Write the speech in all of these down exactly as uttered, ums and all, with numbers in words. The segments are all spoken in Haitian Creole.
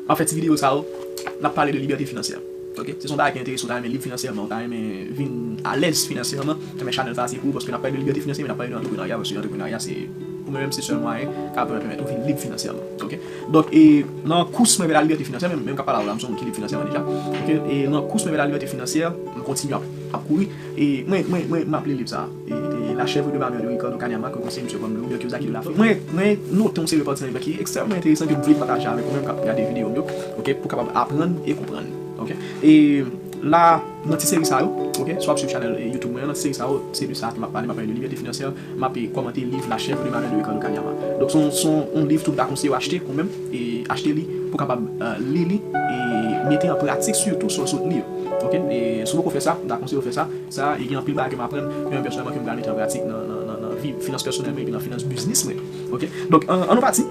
M ap fè ti videyo sa yo, n ap pale de libète finansyè. Ok? Si se yon bagay ki enterese w, ou ta renmen lib finansyèman, ou ta renmen vin alèz finansyèman, ebyen chanèl sa a se pou ou, paske n ap pale de libète finansyè, men n ap pale de antreprenarya, paske antreprenarya se, ou menm, se sèl mwayen k ap pèmèt ou vin lib finansyèman. Ok? Donk, e, nan kous mwen vè la libète finansyè, menm, menm k ap pale avè w la, m se yon moun ki lib finansyèman deja. Ok? E nan kous mwen vè la libète finansyè, m kontinye ap, ap kouri. E mwen, mwen, mwen, m ap li liv sa a. E, e, La chèvre de malheur de Ricardo Kaniama, ke konseye misye kòm le Robert Kiyosaki de l'Afrique. Mwen, mwen note yon seri de pati nan liv la ki ekstrèmman enteresan, ke m vle pataje avèk ou menm k ap gade videyo m yo, ok, pou w kapab aprann e konprann. Ok? E la, nan ti seri sa yo, ok, si w ap swiv chanèl, e, YouTube mwen an, nan ti seri sa yo, se de sa ke m ap pale, m ap pale de libète finansyè, m ap, e, kòmante liv La chèvre de malheur de Ricardo Kaniama. Donk, se yon, se yon, yon liv tou m ta konseye w achte, ou menm, e achte li pou w kapab, e, li li, e mete an pratik sitou sa w sot li yo. Ok? E si w poko fè sa, m ta konseye w fè sa. Sa, e gen anpil bagay ke m aprann, menm pèsonèlman, ke m pral mete an pratik nan, nan, nan, nan vi, finans pèsonèl mwen, epi nan finans biznis mwen. Ok? Donk, an, an nou pati.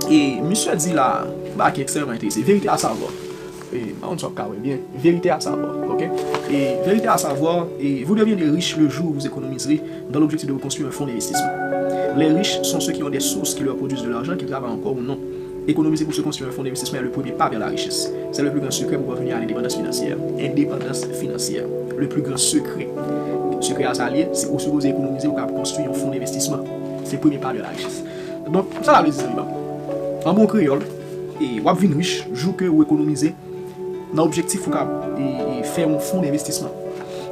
E misye di la, bagay ki ekstrèmman enterese, vérité à savoir. E, m pa konn si w ap ka wè byen. Vérité à savoir, ok? Et vérité à savoir, et vous deviendrez riche le jour où vous économiserez dans l'objectif de vous construire un fonds d'investissement. Les riches sont ceux qui ont des sources qui leur produisent de l'argent, qu'ils travaillent encore ou non. Économiser pour se construire un fonds d'investissement est le premier pas vers la richesse. C'est le plus grand secret pour parvenir à l'indépendance financière. Indépendance financière. Le plus grand secret. Sekrè a sa l ye, se ou sipoze ekonomize pou w kapab konstwi yon fon envestisman. Se premye pa de la richès. Donk, sa sa vle di, zanmi pa m? An bon kreyòl, e w ap vin rich jou ke ou ekonomize nan objektif ou ka, e, e, fè yon fon envestisman.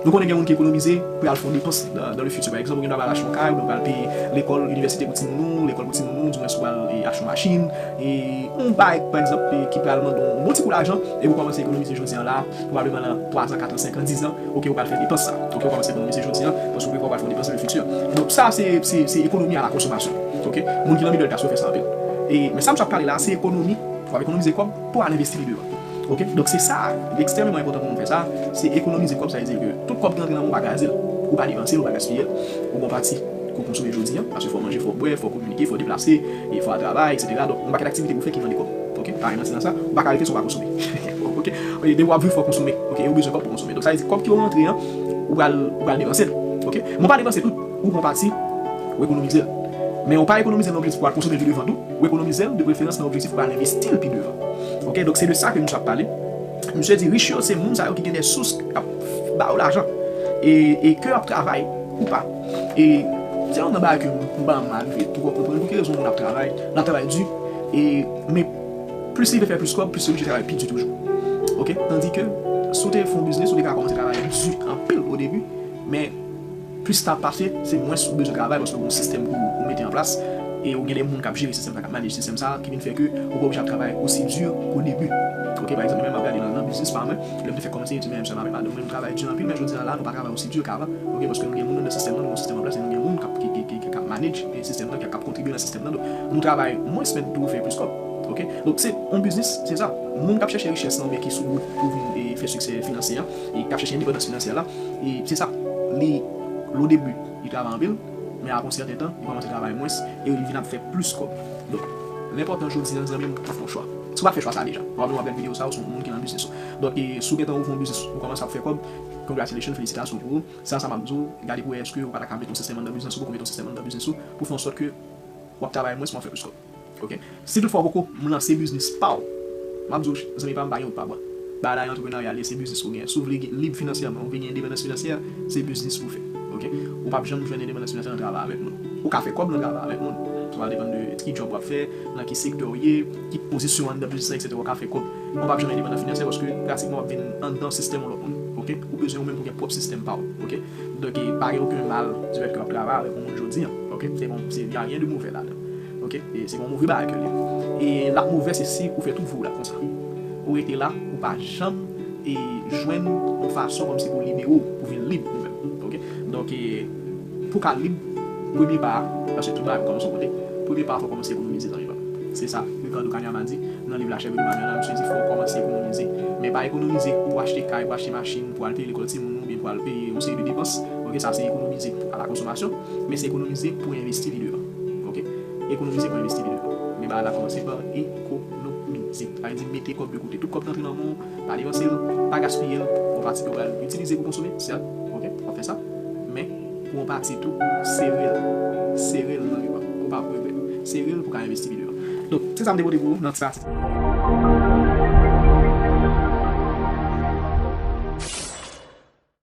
Nou konnen gen moun ki ekonomize pou y al fè yon depans dans, dans le futur. Pa egzanp, ou gen dwa pral achte yon kay, oubyen pral peye lekòl, inivèsite pou timoun ou, lekòl pou timoun ou, dimwens ou pral, e, achte yon machin, e yon bay, pa egzanp, e, ki pral mande yon bon ti kou lajan, e ou kòmanse ekonomize jodi a la, pwobableman nan twa zan, kat zan, senk an, diz an, ok, ou pral fè depans sa. Ok, ou kòmanse ekonomize jodi a, paske ou prevwa pral fè yon depans nan le futur. Donk sa, se, se, se ekonomi a la konsomasyon. Ok, moun ki nan middle class yo fè sa anpil. E, men sa m sot pale la, se ekonomi, w ap ekonomize kòb pou al envesti li devan. Ok? Donk se sa, li ekstrèmeman enpòtan pou nou fè sa, se ekonomize kòb, sa vle di ke tout kòb ki rantre nan men w, ou pa kraze l, ou pa depanse l, ou pa gaspiye l, ou gen yon pati ke w konsome jodi a, paske fò w manje, fò w bwè, fò w kominike, fò w deplase, e fò w al travay, etsetera. Donk, yon pakèt aktivite pou w fè ki mande kòb. Ok? Pa gen manti nan sa, ou pa ka rete san w pa konsome. Ok? E depi w ap viv, fò w konsome. Ok? E ou bezwen kòb pou w konsome. Donk, sa vle di kòb ki yo rantre an, ou pral, ou pral depanse l. Ok? Men w pa depanse tout, ou gen yon pati, ou ekonomize l. Men w pa ekonomize l nan objektif pou w al konsome pi devan tou. Ou ekonomize l de preferans nan objektif pou al envesti l pi devan. Ok, donk se de sa ke misye ap pale. Misye di rich yo se moun sa yo ki gen de sous k ap ba yo lajan e, e ke yo ap travay ou pa. E se youn nan bagay ke m pa janm rive twò konprann pou ki rezon moun ap travay, l ap travay di, e, men plis li vle fè plis kòb, plis li oblije travay pi di toujou. Ok, tandi ke si w te fè yon biznis, ou te ka kòmanse travay di anpil o debi, men plis tan ap pase, se mwens ou bezwen travay paske ou gen yon sistèm pou ou mete an plas e ou gen de moun k ap jere sistèm sa, k ap manage sistèm sa, ki vin fè ke ou pa oblije ap travay osi di o debi. Ok, pa egzanp, mwen menm m ap gade nan, nan biznis pa mwen, lè m te fèk kòmanse etid menm sèlman avèk madanm mwen, nou travay di anpil, men jodi a la, nou pa travay osi di kava. Ok, paske nou gen moun anndan sistèm nan, nou gen yon sistèm an plas e nou gen moun k ap, ki, ki, ki, ki, k ap manage e sistèm nan, k ap, k ap kontribye nan sistèm nan. Donk, nou travay mwens, men nou toujou fè plis kòb. Ok, donk se yon biznis, se sa. Moun k ap chèche richès nan, oubyen ki sou wout pou vin e fè siksè finansye a, e k ap chèche endepandans finansyè la, e se sa. Li, lo debi, li travay anpil, men apre yon sèten tan, li kòmanse travay mwens, e li vin ap fè plis kòb. Donk, l enpòtan jodi a, zanmi m, pou w fè yon chwa. Si w pa t fè chwa sa deja, pwobableman w ap gade videyo sa, ou se yon moun ki nan biznis ou. Donk, e, si w gentan ouvri yon biznis, ou kòmanse ap fè kòb, congratulations, felisitasyon pou ou. Sèl sa m ap di w, gade pou wè èske ou pa ta ka mete yon sistèm anndan biznis ou, pou w mete yon sistèm anndan biznis ou, pou fè an sòt ke w ap travay mwens, men w ap fè plis kòb. Ok? Si toutfwa w poko lanse biznis pa w, m ap di w, zanmi pa m, pa gen wout pa bwa. Bagay la, antrepreneryal, se biznis ou gen. Si w vle gen lib finansyèman, ou vle gen endepandans finansyè, se biznis pou w fè. Ok? Ou p ap janm jwenn endepandans finansyè nan travay avèk moun. Ou ka fè kòb nan travay avèk moun. Sa va depann de ki djòb w ap fè, nan ki sektè w ye, ki pozisyon w anndan biznis la, etsetera. Ou ka fè kòb, men w p ap janm endepandan finansyè paske pratikman w ap vin anndan sistèm yon lòt moun. Ok? Ou bezwen ou menm pou gen pwòp sistèm pa w. Ok? Donk, e pa gen okenn mal du fait ke w ap travay avèk yon moun jodi a. Ok? Se bon, se, y a rien de mauvais ladan. Ok? E se pa yon move bagay ke l ye. E l ap move, se si ou fè tout vi w la konsa. Ou rete la, ou pa janm, e, jwenn yon fason kòmsi pou libere w, pou vin lib ou menm. Ok? Donk, e, pou w ka lib, premye pa a, paske tout bagay pou kòmanse yon kote, premye pa a, fò w kòmanse ekonomize, zanmi pa m. Se sa Ricardo Kaniama di nan liv La chèvre de malheur la, misye di fò w kòmanse ekonomize. Men pa ekonomize pou achte kay, pou achte machin, pou al peye lekòl timoun ou, oubyen pou al peye yon seri de depans. Ok, sa se ekonomize pou, a la konsomasyon, men se ekonomize pou envesti li devan. Ok? Ekonomize pou envesti li devan. Men bagay la kòmanse pa ekonomize. Sa vle di mete kòb de kote. Tout kòb ki rantre nan men w, pa depanse l, pa gaspiye l. Yon pati ke w pral itilize pou konsome, sèt, ok, w ap fè sa. Men, pou yon pati tou, sere l. Sere l nan viv la. Ou p ap regrèt. Sere l pou w ka envesti pi devan. Donk, se sa m te pote pou ou nan ti pati.